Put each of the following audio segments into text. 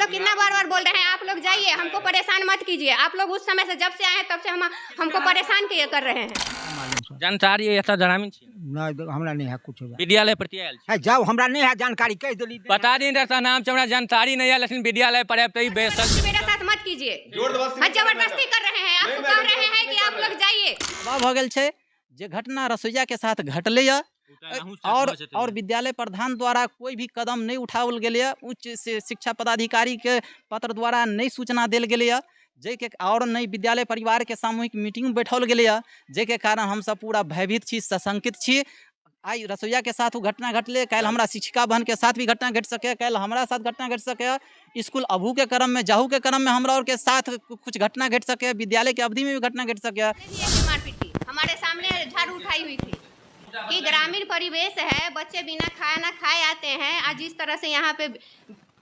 लोग कितना बार बार बोल रहे हैं, आप लोग जाइए, हमको परेशान मत कीजिए। आप लोग उस समय से जब से आए हैं तब से हम हमको परेशान किए कर रहे हैं। मालूम सर। जानकारी एतऽ ग्रामीण छी? नहि, हमरा नहि है कुछ। विद्यालय प्रति आयल छी? है जाउ, हमरा नहि है जानकारी, कहि देली। बता दी तऽ नाम छै, हमरा जानकारी नहीं है, लेकिन विद्यालय पर आबि तऽ ई बेसल मेरे साथ मत कीजिए। जोर जबरदस्ती हाँ, नहीं कर रहे जबरदस्ती कर रहे हैं, नहीं आपको मैडम, कह रहे हैं जबरदस्ती कि नहीं आप कर लोग जाइए। दबाव भऽ गेल छै जे घटना रसोइयाके साथ घटलैए और विद्यालय प्रधान द्वारा कोई भी कदम नहि उठाओल गेलैए। उच्च शिक्षा पदाधिकारीके पत्र द्वारा नहि सूचना देल गेलैए, जाहिके आओर नहि विद्यालय परिवारके सामूहिक मीटिंग बैठाओल गेलैए, जाहिके कारण हमसब पूरा भयभीत छी, सशंकित छी। आइ रसोइयाके साथ ओ घटना घटलै, काल्हि हमरा शिक्षिका बहनके साथ भी घटना घटि सकैए, काल्हि हमरा साथ घटना घटि सकैए। इसकुल अबूके क्रममे जाहूके क्रममे हमरा आओरके साथ कुछ घटना घटि सकैए, विद्यालयके अवधिमे भी घटना घटि सकैए। मारपीट की हमारे सामने झाड़ू उठाई हुई थी कि ग्रामीण परिवेश है, बच्चे बिना खाना खाए आते हैं। आज जिस तरह से यहाँ पे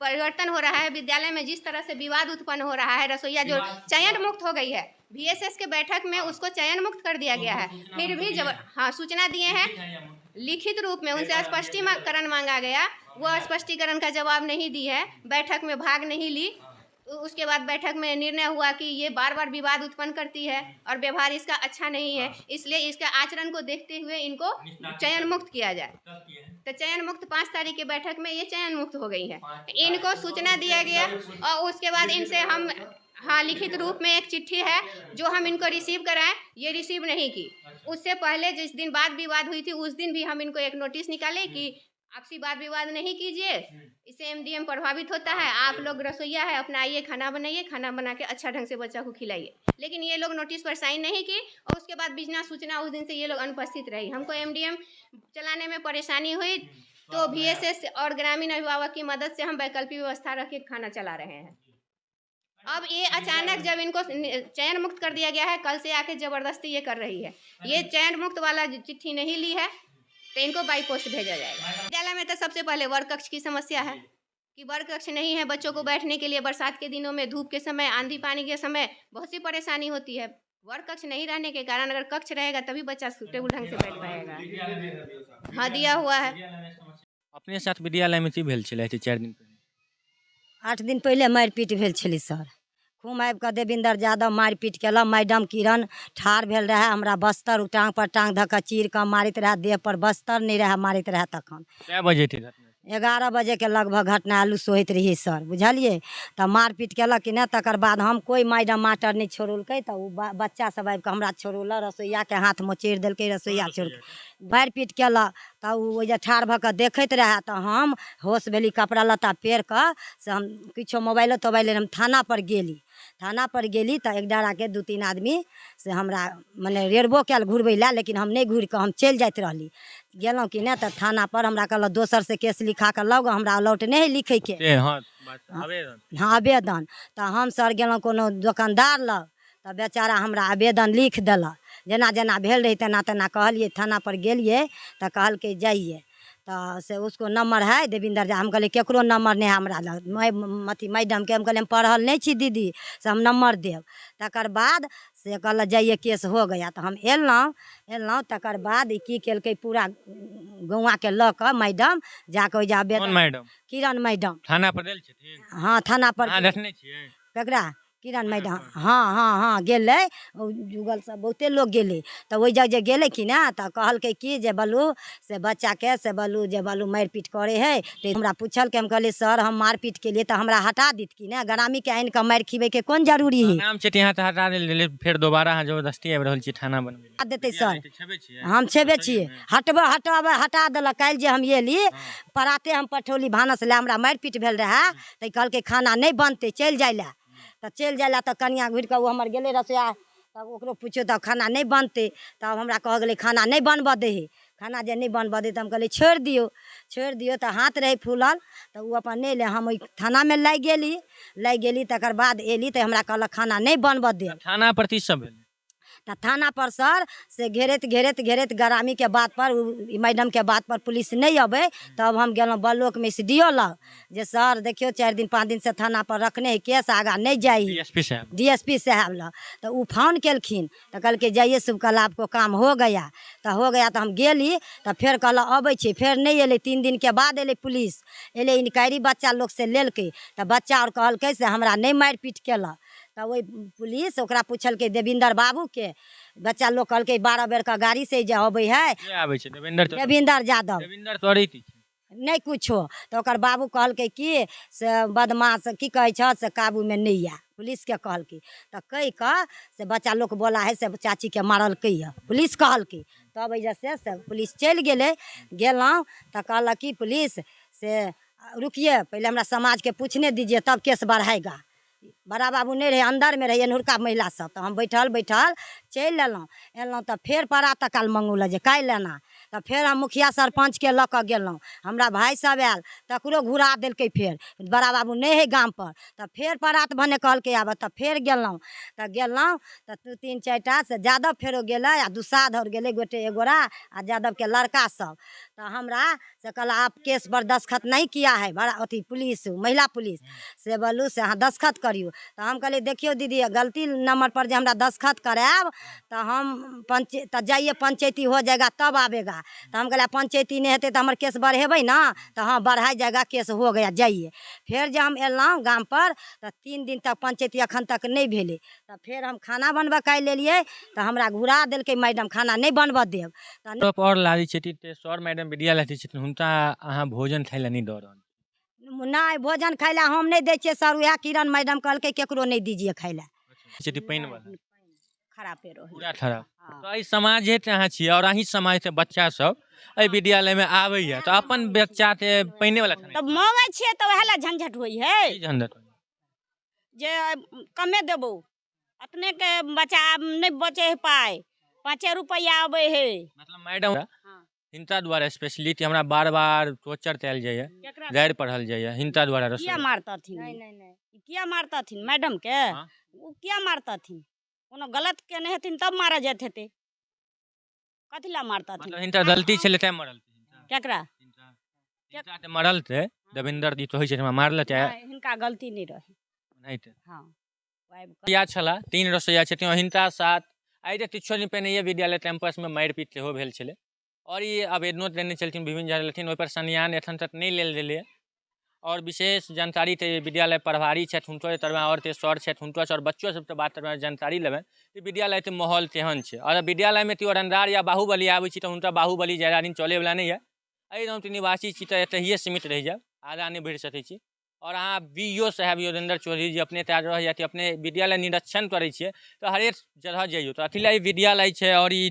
परिवर्तन हो रहा है विद्यालय में, जिस तरह से विवाद उत्पन्न हो रहा है, रसोईया जो चयन मुक्त हो गई है, बीएसएस के बैठक में उसको चयन मुक्त कर दिया गया है, फिर भी जब हाँ सूचना दिए हैं लिखित रूप में, उनसे स्पष्टीकरण मांगा गया, वो स्पष्टीकरण का जवाब नहीं दी है, बैठक में भाग नहीं ली। उसके बाद बैठक में निर्णय हुआ कि ये बार बार विवाद उत्पन्न करती है और व्यवहार इसका अच्छा नहीं है, इसलिए इसका आचरण को देखते हुए इनको चयन मुक्त किया जाए। तो चयन मुक्त 5 तारीख के बैठक में ये चयन मुक्त हो गई है, इनको सूचना दिया गया और उसके बाद इनसे हम हाँ लिखित रूप में एक चिट्ठी है जो हम इनको रिसीव कराएं, ये रिसीव नहीं की। उससे पहले जिस दिन वाद विवाद हुई थी उस दिन भी हम इनको एक नोटिस निकाले कि आपसी वाद विवाद नहीं कीजिए, इससे एमडीएम प्रभावित होता है। आप लोग रसोईया है, अपना आइए, खाना बनाइए, खाना बना के अच्छा ढंग से बच्चा को खिलाइए। लेकिन ये लोग नोटिस पर साइन नहीं की और उसके बाद बिना सूचना उस दिन से ये लोग अनुपस्थित रही। हमको एमडीएम चलाने में परेशानी हुई तो बीएसएस और ग्रामीण अभिभावक की मदद से हम वैकल्पिक व्यवस्था रख के खाना चला रहे हैं। अब ये अचानक जब इनको चयन मुक्त कर दिया गया है, कल से आके ज़बरदस्ती ये कर रही है। ये चयन मुक्त वाला चिट्ठी नहीं ली है तो इनको बाई पोस्ट भेजा जाएगा। विद्यालय में तो सबसे पहले वर्ग कक्ष की समस्या है कि वर्ग कक्ष नहीं है बच्चों को बैठने के लिए। बरसात के दिनों में, धूप के समय, आंधी पानी के समय बहुत सी परेशानी होती है। वर्ग कक्ष नहीं रहने के कारण, अगर कक्ष रहेगा तभी बच्चा सुटेबल ढंग से बैठ पाएगा। हाँ, दिया हुआ है। अपने साथ विद्यालयमे की भेल छलै 4 दिन पहिले? 8 दिन पहिले मारिपीट भेल छलै सर। खूब आबिकऽ देविन्दर यादव मारिपीट केलक। मैडम किरण ठाढ़ भेल रहए, हमरा बस्तर टाँग पर टाँग धऽ कऽ चीर कऽ मारैत रहए, देह पर बस्तर नहि रहए, मारैत रहए। तखन कए बजे थे घटना? 11 बजेके लगभग घटना। आलू सोहैत रहियै सर, बुझलियै? तऽ मारपीट केलक कि नहि। तकर बाद हम कोइ मैडम मास्टर नहि छोड़लकै, तऽ ओ बच्चा सब आबिकऽ हमरा छोड़ौलक, रसोइयाके हाथ मोचड़ि देलकै, रसोइया छोड़ मारिपीट केलक। तऽ ओ ओहि जे ठाढ़ भऽ कऽ देखैत रहए, तऽ हम होश भेली, कपड़ा लत्ता पहिर कऽ से हम किछो मोबाइलो तोबाइलो, हम थानापर गेली। थानापर गेली तऽ एक डाराके 2-3 आदमी से हमरा मने रेड़बो कयल घुरबै लए, लेकिन हम नहि घुरि कऽ हम चलि जाइत रहली। गेलहुँ कि नहि तऽ थानापर हमरा कहलक दोसरसँ केस लिखा कऽ लाउ, हमरा अलौट नहि हइ लिखैके। हाँ, हाँ, आवेदन। तऽ हम सर गेलहुँ कोनो दोकानदार लग, तऽ बेचारा हमरा आवेदन लिख देलक। जेना जेना भेल रहै तेना तेना कहलियै। थानापर गेलियै तऽ कहलकै जाइए, तऽ से उसको नम्बर है देविन्दर झा। हम कहलियै केकरो नम्बर नहि है हमरा लग। अथी मैडमके हम कहलियै हम पढ़ल नहि छी दीदी, से हम नम्बर देब। तकर बाद से कहलक जाइए, केस हो गया। तऽ हम एलहुँ। तकर बाद ई की केलकै, पूरा गौआँके लऽ कऽ मैडम जाकऽ ओहि जे आवेदन। मैडम? किरण मैडम। थाना पर देल छथिन? हाँ, थाना पर। देखने छियै? ककरा? किरण मैडम। हाँ हाँ हाँ, गेलै जुगल सब, बहुते लोग गेलै। तऽ ओहि जग जे गेलै कि ने, तऽ कहलकै कि जे बलू से बच्चाके से बलू जे बलू मारिपीट करै हइ। तऽ हमरा पुछलकै, हम कहलियै सर हम मारपीट केलियै तऽ हमरा हटा देत कि ने, ग्रामीणके आनिकऽ मारि खिबैके कोन जरूरी हइ? नाम छै यहाँ तऽ हटा देल गेलै, फेर दोबारा अहाँ जबरदस्ती आबि रहल छी थाना बनबै। देतै सर? हम छेबे छियै। हटबै हटबै, हटा देलक। काल्हि जे हम एली पराते हम पठौली भानस लए, हमरा मारिपीट भेल रहए, तऽ कहलकै खाना नहि बनतै, चलि जाइ लए। तऽ चलि जाइ लए, तऽ कनिआँ घुरि कऽ ओ हमर गेलै रसोइया, तब ओकरो पुछियौ तऽ खाना नहि बनतै। तब हमरा कहऽ गेलै खाना नहि बनबऽ दै हइ। खाना जे नहि बनबऽ दै तऽ हम कहलियै छोड़ि दियौ, छोड़ि दियौ। तऽ हाथ रहै फूलल, तऽ ओ अपन नहि एलै। हम ओहि थानामे लागि गेली, लागि गेली। तकर बाद एली तऽ हमरा कहलक खाना नहि बनबऽ देब। थाना पर की सब भेलै? तऽ थाना पर सर से घेरैत घेरैत घेरैत ग्रामीणके बात पर मैडमके बात पर पुलिस नहि अबै, तब हम गेलहुँ ब्लॉकमे SDO लग जे सर देखियौ 4 दिन 5 दिन से थाना पर रखने है केस, आगाँ नहि जाइ। डीएसपी साहब, डीएसपी साहब लग। तऽ ओ फोन केलखिन तऽ कहलकै जाइए शुभकल आपको काम हो गया। तऽ हो गया तऽ हम गेली तऽ फेर कहलक अबै छी, फेर नहि एलै। 3 दिनके बाद एलै पुलिस, एलै इन्क्वायरी बच्चा लोकसँ लेलकै। तऽ बच्चा आओर कहलकै से हमरा नहि मारि पीट केलक। तऽ ओहि पुलिस ओकरा पुछलकै देविन्दर बाबूके, बच्चा लोक कहलकै 12 बेरके गाड़ीसँ जे अबै है। के आबै छै? देवेंद्र देविन्दर यादव। देविन्दर तोरी नहि कुछो। तऽ ओकर बाबू कहलकै कि से बदमाश की कहै छह से काबूमे नहि आए, पुलिसके कहलकै। तऽ कहि कऽ से बच्चा लोक बोला है से चाचीके मारलकै यऽ, पुलिस कहलकै। तब एहिजे से पुलिस चलि गेलै। गेलहुँ तऽ कहलक कि पुलिस से रुकिए, पहिले हमरा समाजके पूछने दीजिए तब केस बढ़ाएगा। बड़ा बाबू नहि रहै, अन्दरमे रहै एन्हुरका महिला सब। तऽ हम बैठल बैठल चलि एलहुँ। एलहुँ तऽ फेर परात काल मङ्गौलक जे काल्हि एना। तऽ फेर हम मुखिया सरपञ्चके लऽ कऽ गेलहुँ, हमरा भाय सब आयल तकरो घुरा देलकै। फेर बड़ा बाबू नहि हइ गामपर, तऽ फेर परात भने कहलकै आबऽ। तऽ फेर गेलहुँ, तऽ गेलहुँ तऽ 2 3 4 टा से यादव फेरो गेलै आ दुसाध आओर गेलै गोटे एगोरा आ यादवके लड़का सब। तऽ हमरा से कहलक आप केस पर दस्तखत नहीं किया है, बड़ा अथी पुलिस महिला पुलिस से बोलू से अहाँ दस्तखत करियौ। तऽ हम कहलियै देखियौ दीदी गलती नंबर पर जे हमरा दस्तखत करायब तऽ हम पंच तऽ जाइए पंचैती हो जाएगा तब आबेगा। तऽ हम कहलियै पंचैती नहि हेतै तऽ हमर केस बढ़ेबै ने, तऽ हाँ बढ़ाई जाएगा केस हो गया जाइए। फेर जे हम एलहुँ गामपर तऽ 3 दिन तक पंचैती एखन तक नहि भेलै। तऽ फेर हम खाना बनबऽ काल्हि एलियै तऽ हमरा घुरा देलकै मैडम, खाना नहि बनबऽ देब। तऽ आओर लागै छथिन तऽ सर मैडम विद्यालय छथिन, हुनका अहाँ भोजन खाइ लए नहि दऽ रहल? नहि, भोजन खाइ लए हम नहि दै छियै सर, उएह किरण मैडम कहलकै केकरो नहि दीजिए खाइ लए। पानि वाला खरापे रहै, पूरा खराब। तऽ एहि समाजे अहाँ छियै और अहीं समाजके बच्चा सब एहि विद्यालयमे आबैया तऽ अपन बच्चाके पानि वाला तऽ मांगै छियै तऽ उएह लए झंझट होइ है, झंझट जे कमे देबौ अपनेके बच्चा नहि बचै है पाइ, 5 रुपैआ अबै है। मतलब मैडम हिनका द्वारा स्पेशली हमरा बार बार टॉर्चर कयल जाइए, गारि पढ़ल जाइए हिनका द्वारा। किया मारतथिन? किया मारतथिन मैडम के? ओ किया मारतथिन? कोनो गलत केने हेथिन तब मारल जाइत हेतै, कथी लए मारतथिन? मतलब हिनका गलती छलै तैं मरल। केकरा? हिनका तऽ मरल थे, देवेंद्र जी तऽ होइ छै हमरा मारल छै, हिनका गलती नहि रहै। नहि हँ रसोइया छलाह, 3 रसोइया छथिन हिनका साथ। आइ तऽ किछु दिन पहिने विद्यालय कैंपसमे मारि पीट सेहो भेल छलै और ई आवेदनो देने छलखिन, विभिन्न जगह लेथिन, ओहिपर संज्ञान एखन तक नहि लेल गेलैए। और विशेष जानकारी तऽ विद्यालय प्रभारी छथि हुनको तरफ और ते सर छथि हुनको और बच्चो सबसँ बात करबै, जानकारी लेबै कि विद्यालयके माहौल केहन छै। और विद्यालयमे केओ रंगदार या बाहुबली आबै छी तऽ हुनका बाहुबली ज्यादा दिन चलैवला नहि यऽ। एहि गाँवके निवासी छी तऽ एतहिए सीमित रहि जायब, आगाँ नहि बढ़ि सकै छी। और अहाँ BO साहेब योगेंद्र चौधरी जी अपने तैयार रह जाती, अपने विद्यालय निरीक्षण करै छियै तऽ हरेक जगह जइयौ। तऽ अथी लए ई विद्यालय छै और ई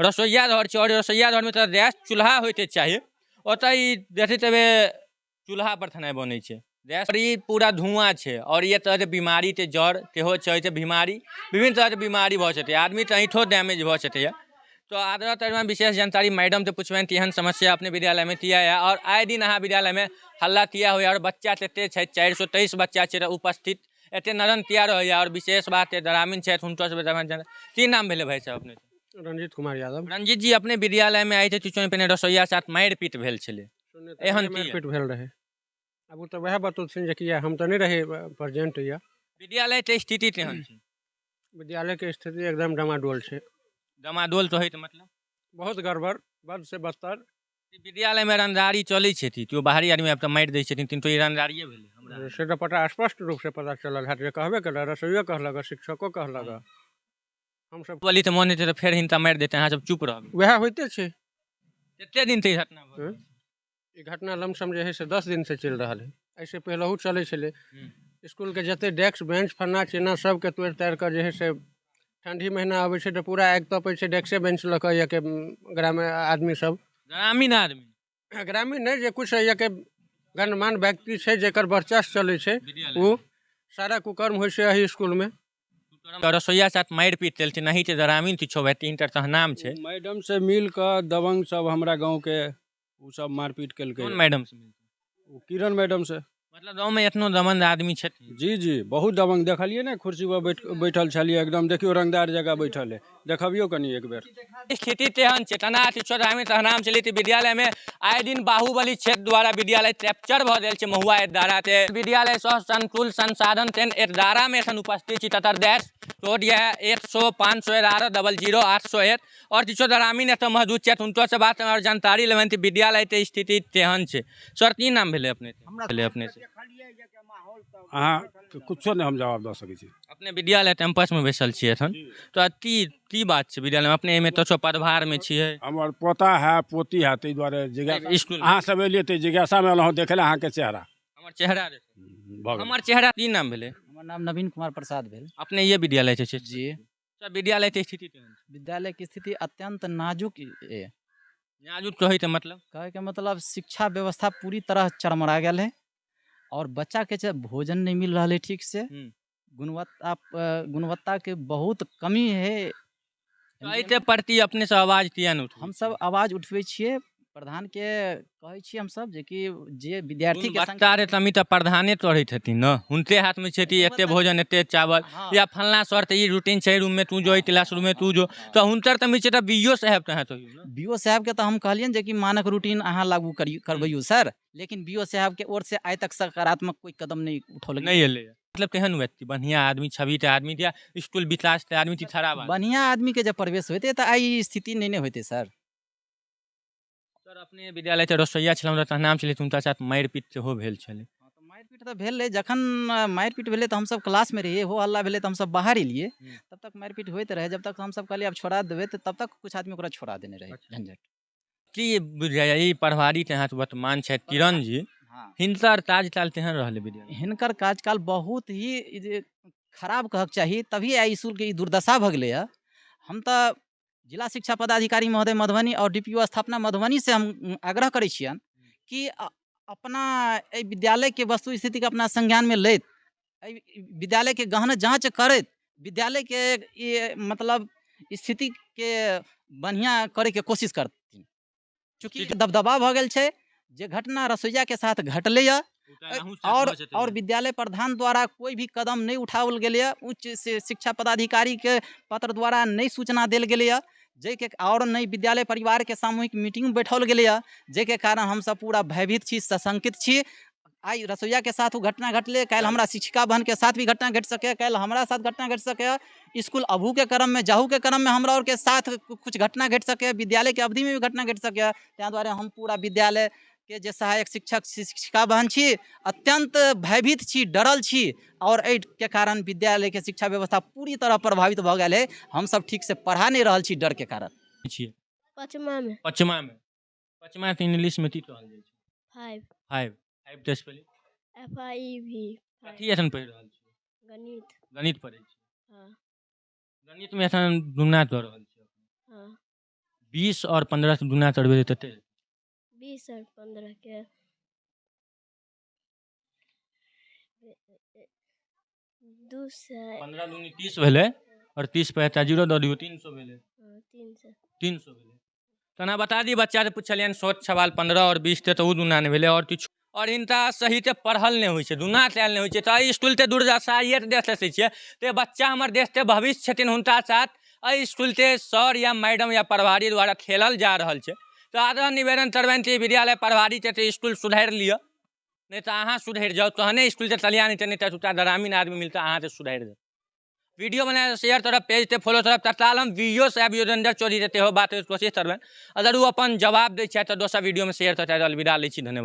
रसोइया घर छै और रसोइया घरमे तऽ गैस चूल्हा होइके चाही, ओतऽ ई देखैत हेबै चूल्हा पर खेनाइ बनै छै, गैस पर ई पूरा धुआँ छै। और ई तरहके बीमारीके जड़ सेहो छै, बीमारी विभिन्न तरहके बीमारी भऽ सकैए, आदमी तऽ ऐंठो डैमेज भऽ सकैए। तो आदरा तरह विशेष जानकारी मैडम से पूछबनि कि एहन समस्या अपने विद्यालयमे किया यऽ और आए दिन अहाँ विद्यालयमे हल्ला किया होइए और बच्चा कतेक छै, 423 बच्चा छै उपस्थित, एते नरम किया रहैए। और विशेष बात ग्रामीण छथि हुनको सबके की नाम भेलै भाई साहब अपने? रंजीत कुमार यादव। रंजीत जी, अपने विद्यालयमे आइ किछु दिन पहिने रसोइया साथ मारि पीट भेल छलै, एहन मारिपीट भेल रहै? आब ओ तऽ वएह बतौथिन जे किया, हम तऽ नहि रही प्रेजेंट। यऽ विद्यालयके स्थिति केहन छै? विद्यालयके स्थिति एकदम डमाडोल छै। डमाडोल तो है तऽ मतलब बहुत गड़बड़, बद से बदतर। विद्यालयमे रंगदारी चलै छै, केओ बाहरी आदमी आबि कऽ मारि दै छथिन तो ई रंगदारिए भेलै हमरा। से तऽ पता स्पष्ट रूपसँ पता चलल हैत, जे कहबे केलक, रसोइयो कहलक, शिक्षको कहलक। हमसब बोली तऽ मोन हेतै तऽ फेर हिनका मारि देतै, अहाँ सब चुप रहब, वएह होइते छै। कते दिन तऽ ई घटना भऽ ई घटना लमसम जे है से 10 दिन से चलि रहल है, एहिसँ पहिलहु चलै छलै। इसकुलके जते डेस्क बेंच फन्ना चिन्ना सबके तोड़ि ताड़ि कऽ जे है से ठंडी महीना आबै छै तऽ पूरा आगि तपै छै डेस्के बेंच लऽ कऽ। यके ग्रामीण आदमी सब, ग्रामीण आदमी, ग्रामीण नहि, जे कुछ यके गणमान्य व्यक्ति छै जेकर वर्चस्व चलै छै, ओ सारा कुकर्म होइ छै एहि इसकुलमे। रसोइया साथ मारि पीट देलथिन, नहीं तऽ ग्रामीण किछो भाई 3 टा नाम छै। मैडम से मिल कऽ दबंग सब हमरा गाँवके ओ सब मारपीट केलकै। कोन मैडम से? ओ किरण मैडम से। मतलब गाँवमे एतनो दबंग आदमी छथिन? जी जी, बहुत दबंग देखलियै ने, कुर्सी पर बैठल छलियै, एकदम देखियौ रंगदार जगह बैठल है, देखबियौ कनि एक बेर। स्थिति तेहन छै तना किछो ग्रामीण तहनाम चलित विद्यालय में आए दिन बाहुबली क्षेत्र द्वारा विद्यालय कैप्चर भऽ गेल छै महुआ एतदारा ते विद्यालय सह संकुल संसाधन तेन एतदारा में एखन उपस्थित छी। ततर डैश कोड यह 100 511 00 801 और किछो ग्रामीण एतऽ मौजूद छथि, हुनको से बात और जानकारी लेबनि कि विद्यालय के स्थिति तेहन छै। सर की नाम भेलै अपने? भेलै अपने से अहाँ कुछो नहि हम जवाब दऽ सकै छी। अपने विद्यालय कैंपस में बैसल छियै एखन, तऽ की बात छै विद्यालय में? अपने एहिमे तऽ पदभार में छियै। हमर पोता है पोती है, ताहि दुआरे जिज्ञासा स्कूल अहाँ सब एलियै तऽ जिज्ञासामे एलहुँ देखै लए अहाँके चेहरा। हमर चेहरा भऽ गेल। हमर चेहरा। की नाम भेलै? हमर नाम नवीन कुमार प्रसाद भेल। अपने ये विद्यालय छै? जी। सर विद्यालय के स्थिति केहन छै? विद्यालय के स्थिति अत्यंत नाजुक ये। नाजुक कहै के मतलब? कहै के मतलब शिक्षा व्यवस्था पूरी तरह चरमरा गेल है और बच्चा के जे भोजन नहीं मिल रहा है ठीक से, गुणवत्ता के बहुत कमी है। एहिके प्रति अपने सब आवाज किया नहि उठबै? हम सब आवाज उठबै छियै, प्रधान के कहै छियै हम सब जे कि जे विद्यार्थी के गुणवत्ता रे तमी तऽ प्रधाने तोड़ैत हेथिन ने, हुनके हाथ में छै कि एते भोजन एते चावल या फलना सर तऽ ई रूटीन छै, रूम में तू जो, क्लास रूम में तू जो, तऽ हुनकर तमी छै तऽ बी ओ साहेब तऽ हाथ। बी ओ साहेब के तऽ हम कहलियनि जे कि मानक रूटीन अहाँ लागू करबैयौ सर, लेकिन बी ओ साहेब के ओर से आइ तक सकारात्मक कोई कदम नहीं उठौल नहीं एलै। मतलब केहन व्यक्ति? बढ़िया आदमी, छवि के आदमी या स्कूल विकास के आदमी कि खराब आदमी? बढ़िया आदमी के जब प्रवेश होते तऽ आइ स्थिति नहीं होते सर। सर अपने विद्यालय के रसोइया छलहुँ तऽ नाम छलै, हुनका साथ मारि पीट सेहो भेल छलै। मारि पीट तऽ भेलै, जखन मारि पीट भेलै तऽ हमसब क्लासमे रहियै, हो हल्ला भेलै तऽ हमसब बाहर एलियै, तब तक मारि पीट होइत रहै। जब तक हमसब कहलियै आब छोड़ा देबै तऽ तब तक कुछ आदमी ओकरा छोड़ा देने रहै झंझट। की बुझाइए ई प्रभारी के हाथ वर्तमान छथि किरण जी, हिनकर कार्यकाल केहन रहलै विद्यालय? हिनकर कार्यकाल बहुत ही खराब कहक चाही, तभी आइ स्कूलके ई दुर्दशा भऽ गेलैए। हम तऽ जिला शिक्षा पदाधिकारी महोदय मधुबनी और DPO स्थापना मधुबनी से हम आग्रह करै छियनि कि अपना एहि विद्यालयके वस्तु स्थितिके अपना संज्ञानमे लैत एहि विद्यालयके गहन जाँच करैत विद्यालयके ई मतलब स्थितिके बढ़िआँ करैके कोशिश करथिन। चूँकि दबदबा भऽ गेल छै, जे घटना रसोइयाके साथ घटलैए और विद्यालय प्रधान द्वारा कोई भी कदम नहीं उठाओल गेलैए, उच्च शिक्षा पदाधिकारी के पत्र द्वारा नहीं सूचना देल गेलैए, जाहिके और नहीं विद्यालय परिवार के सामूहिक मीटिंग बैठाओल गेलैए, जाहिके कारण हमसब पूरा भयभीत छी, सशंकित छी। आइ रसोइया के साथ ओ घटना घटलै, काल्हि हमरा शिक्षिका बहन के साथ भी घटना घटि सकैए, काल्हि हमरा साथ घटना घटि सकैए, स्कूल अबहू के क्रम में जाहू के क्रम में हमरा और के साथ कुछ घटना घटि सकैए, विद्यालय के अवधि में भी घटना घटि सकैए। ताहि दुआरे हम पूरा विद्यालय के जे सहायक शिक्षक शिक्षिका बहन छी अत्यंत भयभीत छी, डरल छी और एहिके कारण विद्यालय के शिक्षा व्यवस्था पूरी तरह प्रभावित भऽ गेल है। हमसब ठीक से पढ़ा नहीं रहल छी डर के कारण। पचमा में। पचमा में। पचमा के इंग्लिश में की कहल जाइ छै? 5। 5। 5 के स्पेलिंग? FIV। कथी एखन पढ़ि रहल छी? गणित। गणित पढ़ै छी? हाँ। गणित में एखन दुना कऽ रहल छी। हाँ। 20 और 15 के दुना करबै तऽ कते? 20 और 15 के 200। 15 दूनी 30 भेलै और 30 पर एकटा 0 दऽ दियौ, 300 भेलै। 300। 300 भेलै। तना बता दी बच्चा जे पुछलियनि सोच सवाल 15 और 20 के तऽ ओ दुना नहि भेलै और किछु और हिनका सही से पढ़ल नहि होइ छै, दुना कयल नहि होइ छै, तऽ एहि स्कूलके दुर्दशा देख सकै छियै। तऽ बच्चा हमर देशके भविष्य छथिन, हुनका साथ एहि स्कूलके सर या मैडम या प्रभारी द्वारा खेलल जा रहल छै। तऽ आग्रह निवेदन करबनि कि विद्यालय प्रभारी के तऽ स्कूल सुधारि लिअ, नहि तऽ अहाँ सुधरि जाउ तहने स्कूलके कल्याण हेतै, नहि तऽ एतुका ग्रामीण आदमी मिलतै अहाँके सुधारि देत। वीडियो बना शेयर करब, पेज पे फॉलो करब। तत्काल हम वीडियो से योगेंद्र चौधरी देते हो बात कोशिश करबनि, अगर वो अपन जवाब दै छथि तऽ दोसर वीडियोमे शेयर करते। अलविदा लै छी, धन्यवाद।